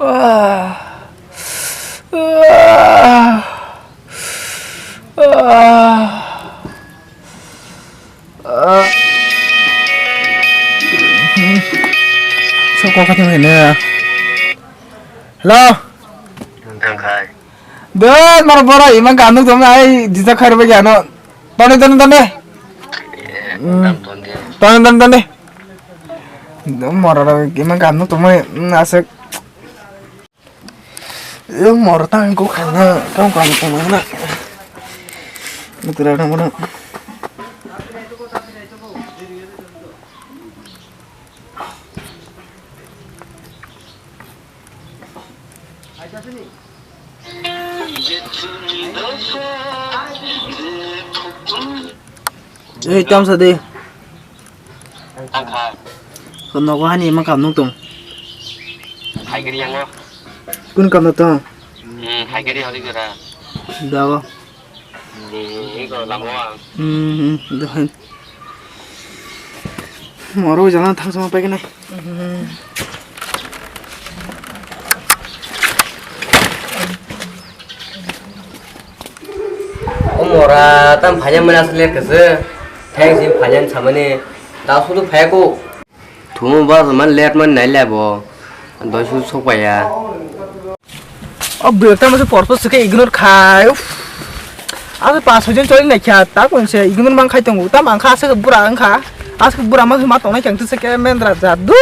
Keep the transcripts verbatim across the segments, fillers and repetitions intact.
Ah. Ah. Ah. Ah. Sok kok khatung hai na. Hello. Nang khai. Doi, mar bora, imang kanuk tong ai, jisa khai ro bagi ano. Tone, tone, tone. Eh, Hmm. Tam ton dia. Tone, tone, tone. Doi, mora ro, imang kanuk tong ai, hmm, asek. Yo, mora tang ko khana, tang kanuk tong na. Mutra na mora. Ei, tam sa de. Tang kha. Ko nogo hani ma kam nuk tong. Hai gari yango. Kun kam nuk tong? Hmm, hai gari hori gara. Dago. Hmm, iko lamo ang. Hmm, hmm, dohen. Moro jana thang sama paikene. O mora tam phanya mana asle kese. Thanks you phanya samani. Da sudu phaya ko. Thumo ba man let man nai lebo. Doi su sok paya. O bwrwi tamo se porpos se khe ignore khai. Uff. Ase pas hoijon choli nai kha, ta kon se ignore man khai tongo. Tam ang kha ase bura ang kha. Ase bura ma ma tong nai kang se khe mendra ja du.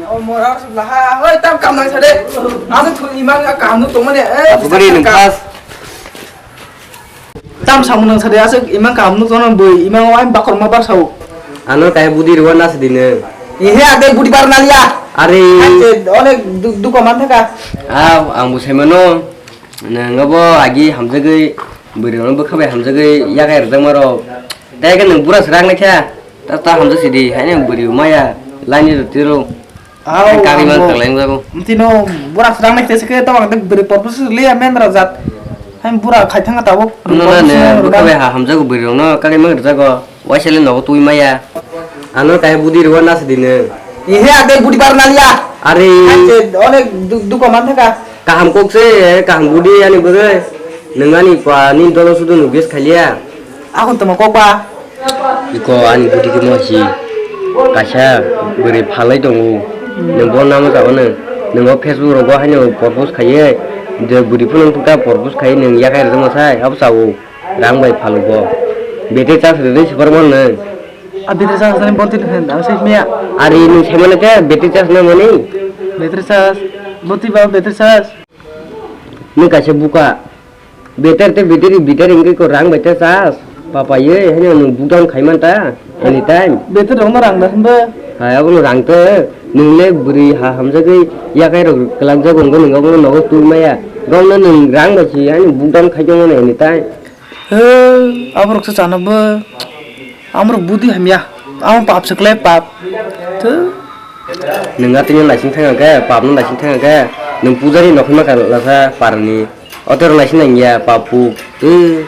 O mora se la ha, hoi tam kam nang sa de. Ase thu imang ka kam nu tong mane. Eh, Buri nung pas. Tam samung nang sadi aswk imang kaham nuk tono bui, imang o ayang bakor ma bar sao. Ano kaya budi rwa na sadi ne. Ihe ade budi bar na liya. Are. Ate onek du-, duka man thaka. Ah, ang bo sai mano. Nang abo agi hamjagwi, buri rok bwkha bai hamjagwi yakai rwjak maro. Tei khe nwng bura swrang naikha. Ta ta hamjak sidi, haino buri maya, laini rw tiro. Aw, kari man ang bo tang lai jago. Mtino, bura swrang nai tese ke tawang de bwrwi porpos liya men rajat. Hai bura khai thanga tabuk. Ano na ne, bwkha bai ha hamjago bwrwi rokno, kari man rwjago. Waisale nogo twi maya. Ano kai budi rwa na sidi ne. Ihe ade budi bar na liya. Are. Hai je onek du-, duka man thaka. Kaham kok se, kaham budi ani bwrwi. Nwng ani pa ni dolo sudu nugis khaliya. Akon tamo kok ba. Iko ani budi khe mo si kaisa bwrwi phalai tongo. Nwng bo namo jabo nwng. Nwng o Facebook rogo haino propose khaiye je bwrwi phano wngkha propose khaiye nwng yakhai rwjakma sai abo chao rang bai phalo bo. Bete chas rwdi sipar mo nwng. A bete chas rwdi bonti nwng ang sai miya. Ari nwng sai mano khe bete chas nang mani. Bete chas, bonti ba bete chas. Nwng kaisa buka. Beter te beter, beter hingke ko rang bai te chas. Papa ye, hanya nwng bukdam khai man ta, anytime. Beter rok no rang da hwnba? Hai, abo no rang te, nwng le bwrwi ha hamjagwi yakai rok kwlak jago wngkhe nwng abo no nogo twi maya. Rok no nwng rang bai si, ani bukdam khai tongmani anytime. He, abo rok se chana bo. Amrok budi hamya. Amo pap se klai pap. Tho. Nwng atini naising thang khe, pap no naising thang khe, nwng pujari nokhi ma kha lasa parni. Otor naising nang ya pap pu. Tho.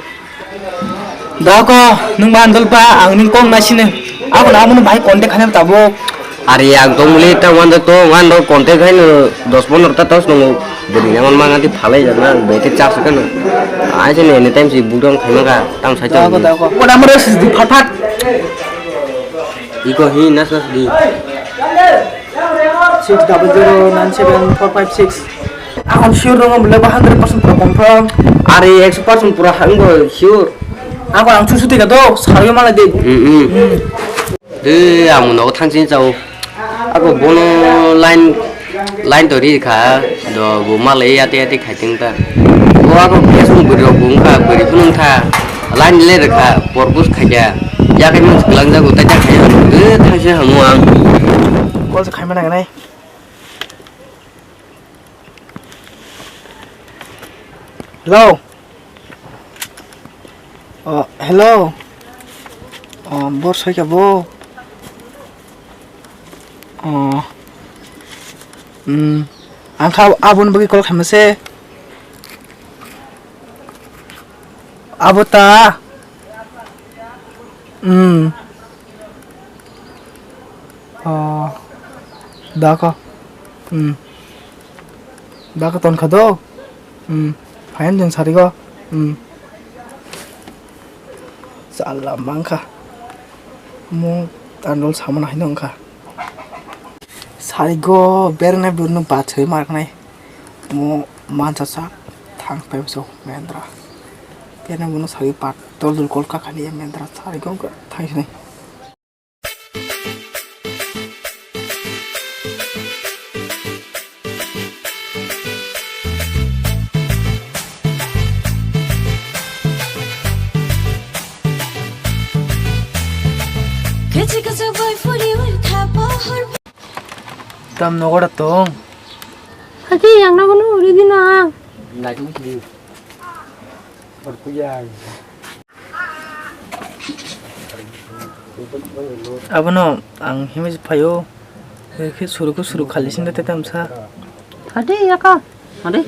Dako, nwng mandal pa, ang nwng kong naising ne. Ako na amo no bahai contact khaina tabuk. Ari ang tongmuli ta wanda to wanda contact hai no dos pondro ta tos nongo bini yaman manga ti phalai jana bete chak sakano. Ai se ne anytime si budong khaima ka tam sai Dako, tong. Dako. Wala mo sis di phat phat. Iko hi nas nas di. Six double zero nine seven four five six. Akon sure dong bole ba hundred percent pura confirm. Ari ekso percent pura hangbo sure. Akon ang chusu tiga do saryo mala de. Hmm, hmm. Hmm. Tei ang nogo thangsin chao. Ako bono line, line to ri kha, do bo malai yate yate khai tong ta. Bo ako Facebook bwrwi rok bo wngkha, bwrwi phano wngkha. Line le rwkha, propose khaikha. Yakai mans kwlang jago, tai ta khai, eh, thangsin hamu ang. Call se khaima nangnai. Hello. Oh, hello. Oh, bor soika bo. Oh. Hmm. Ang kha aboni bagwi call khaima se. Abo ta. Hmm. Oh. Da ko. Hmm. Baka ton kha do. Hmm. Phayan jeng sarigo. Hmm. Chala mangkha. Mo tandol samana hino wngkha. Sarigo berna burno bathwi marknai. Mo mansa sak thang pemso Mendra. Berna burno sarigo pat dol dol kol kakhani Mendra. Sarigo wngkha thang sinai. Kachi kachi boy furi ui thapa hor. Tam nogo da tong. Hati yang na kono uri di na. Nai tong sini. Hor kuya. Abono ang himwi phaio, khe suru khe suru khali sinda tei tamsa. Hade yaka, hade.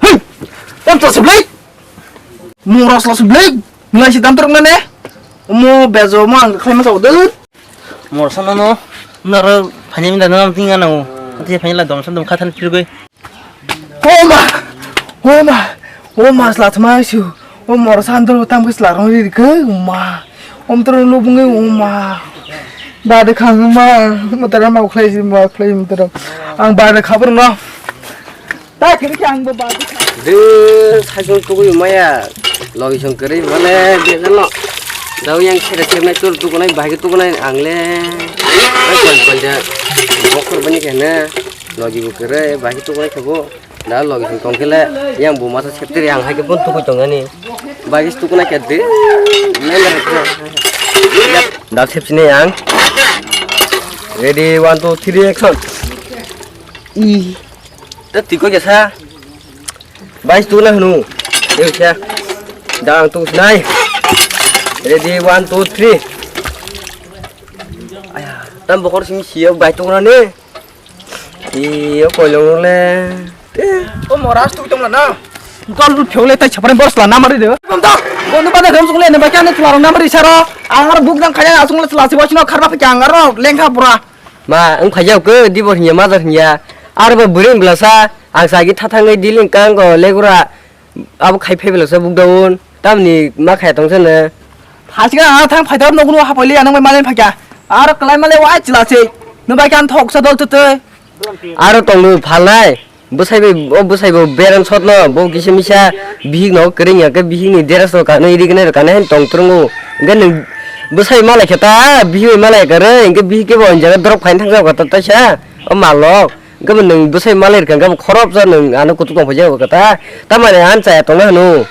Hey! Tam to seblai! Moros lo seblai! Ngai si tam truk nane? Mo bejo mo ang khlai ma sao dut. Morsa no no, naro phani minda no ting ano. Ati phani la dom san dom khathan pirgoi. Oma! Oma! Oma sla thma su. O morsa andro tam khe sla rong ri khe oma. Om tro lo bunge oma. Ba de khang ma, ma tara ma khlai si ma khlai ma tara. Ang ba de khabar no. Ta kiri khe ang bo ba de kha. De sajol tugui maya. Logi song kiri mane de no. Dau yang khere khere tur tukunai bahai tukunai ang le. Ai kon kon ja. Bokhor bani khe na. Logi bo kere, bagi tukuna khe bo. Da logi song tong khe le, yang bo masa septeri ang hai khe bon tukui tong ani. Bagi tukuna khe de. Da sepsini yang. Ready, one, two, three, action. I. Da tiko khe sa. Bagi tukuna hunu. Yo khe. Da ang tuku sinai. Ready, one, two, three. Aya, tam bokor simi siyo bai tukuna ni. Iyo koilong le. O moras tu tong na. Gol ru phyo le tai chapare boss la namari de. Bom da. Bom da bada gam sung le ne ba kya ne chula rong namari saro. Ang ar buk dang khaya asung le chula si wasino kharba pe kyang aro lengkha pura. Ma, ang khaya ko di bor hinya ma dar hinya. Ar ba buring blasa. Ang sagi thathangai diling kang go legura. Abo khai phai belasa buk daun. Tamni ma khai tong sene. Phasika ang thang phai dam nokno hapai le anang bai malen phakya. Aro kalai male wa chila se. No bai kan thok sa dol tete. Aro tong no phalnai. Bwsai bai, o bwsai bo beran sot no. Bo kisa misa bihik no kering ya ke bihik ni deras no kano iri kene kane hen tong trungo. Ge nung bwsai malai khe ta bihik bai malai kare. Ge bihik ke bo jaga drop khain thang sa kata ta sa. O malok. Gabo nwng bwsai malai rwkha, gabo khorop sa nwng ano kutuk tong phaijak kata. Tamani ang chaya tongna hwno.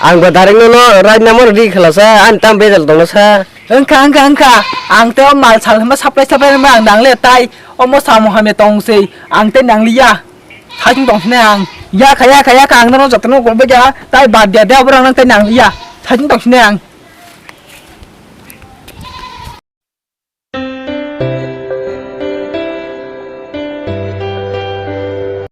Ang ba direct nono right number ri khlasa, ani tam bejal tongna sa. Wngkha, wngkha, wngkha. Ang tei o mal sal hwnba supply supply hwnba ang nangle tai. Omo samung hamya tong sei. Ang tei nangliya. Saichung tong sinai ang. Yakha, yakha, yakha. Ang nono jotono gol bagya. Tai bad dia de, oborok nang tei nangliya. Saichung tong sinai ang.